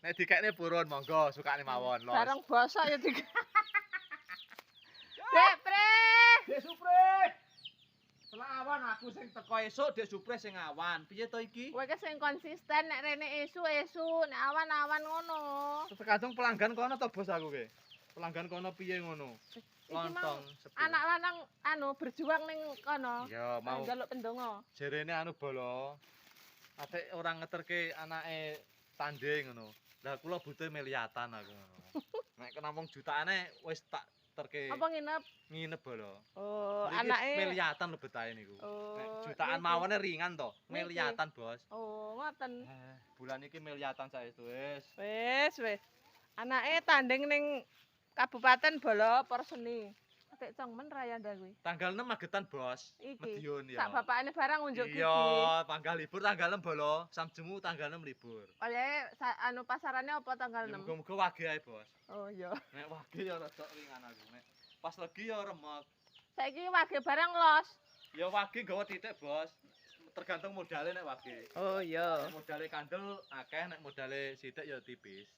Nek dikekne purun, monggo, sukane mawon, los. Bareng bosok ya di. Dek, Pre. Dek Supre. Selak awan aku sing teko esuk, Dek Supre sing awan. Piye to iki? Kowe ki sing konsisten, nek rene esu-esu, nek awan-awan ngono. Tergantung pelanggan kono to, Bos, aku ke. Pelanggan kono piye ngono. Iki mau Lontong sepi. anak lanang anu berjuang ning kono. Iya, mau njaluk pendonga. Jerene anu, bolo. Ate ora ngeterke anake tanding ngono. Lah, kula butuh miliatan aku ngono. Nek kena wong jutaane wis tak terke. Apa nginep? Nginep, bolo. Oh, Niki anake miliatan lho betahe niku. Oh, Nek jutaan niki. mawone ringan to. Niki. Miliatan, Bos. Oh, ngoten. Eh, bulan iki miliatan saestu wis. Wis, wis. Anake tanding ning kabupaten, bolo, Porseni. Atik cong men rayanda kuwi. Tanggal 6 Magetan, Bos. Iki. Madiun ya. Sak bapakane barang unjuk gigi. Iya, tanggal libur tanggal 6, bolo. Samjemu tanggal 6 libur. Oleh anu pasarannya apa tanggal Ya 6? muga-muga wage ae, Bos. Oh iya. Nek wage ya rada ringan aku. Nek pas legi ya remek. Saiki wage barang los. Ya wage gawa titik, Bos. Tergantung modalnya nek wage. Oh iya. Nek modale kandel akeh, nek modale sithik ya tipis.